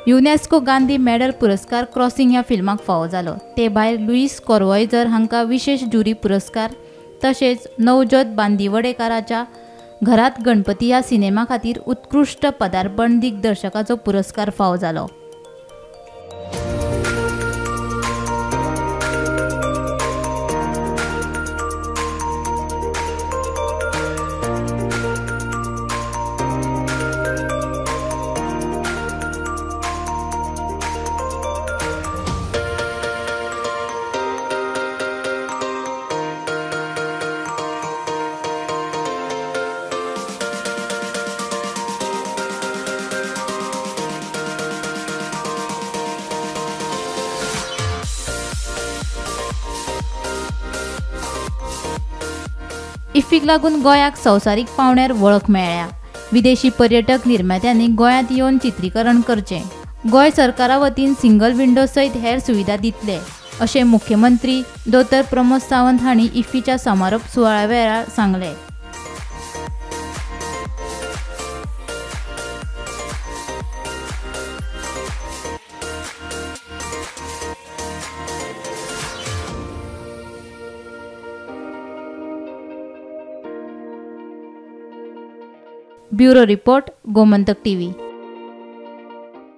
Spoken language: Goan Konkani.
युनेस्को गांधी मेडल पुरस्कार क्रॉसिंग ह्या फिल्माक फावो जालो. ते भायर लुईस कोर्वायझर हांकां विशेष ज्युरी पुरस्कार तशेंच नवज्योत बांदिवडेकाराच्या घरात गणपती ह्या सिनेमा खातीर उत्कृश्ट पदार्पण दिग्दर्शकाचो पुरस्कार फावो जालो. इफ्फीक लागून गोंयाक संवसारीक पावंड्यार वळख मेळ्ळ्या. विदेशी पर्यटक निर्मात्यांनी गोंयांत येवन चित्रीकरण करचें. गोंय सरकारा वतीन सिंगल विंडो सयत हेर सुविधा दितले अशें मुख्यमंत्री दोतोर प्रमोद सावंत हांणी इफ्फीच्या समारोप सुवाळ्या वेळार सांगलें. Bureau report, Gomantak TV.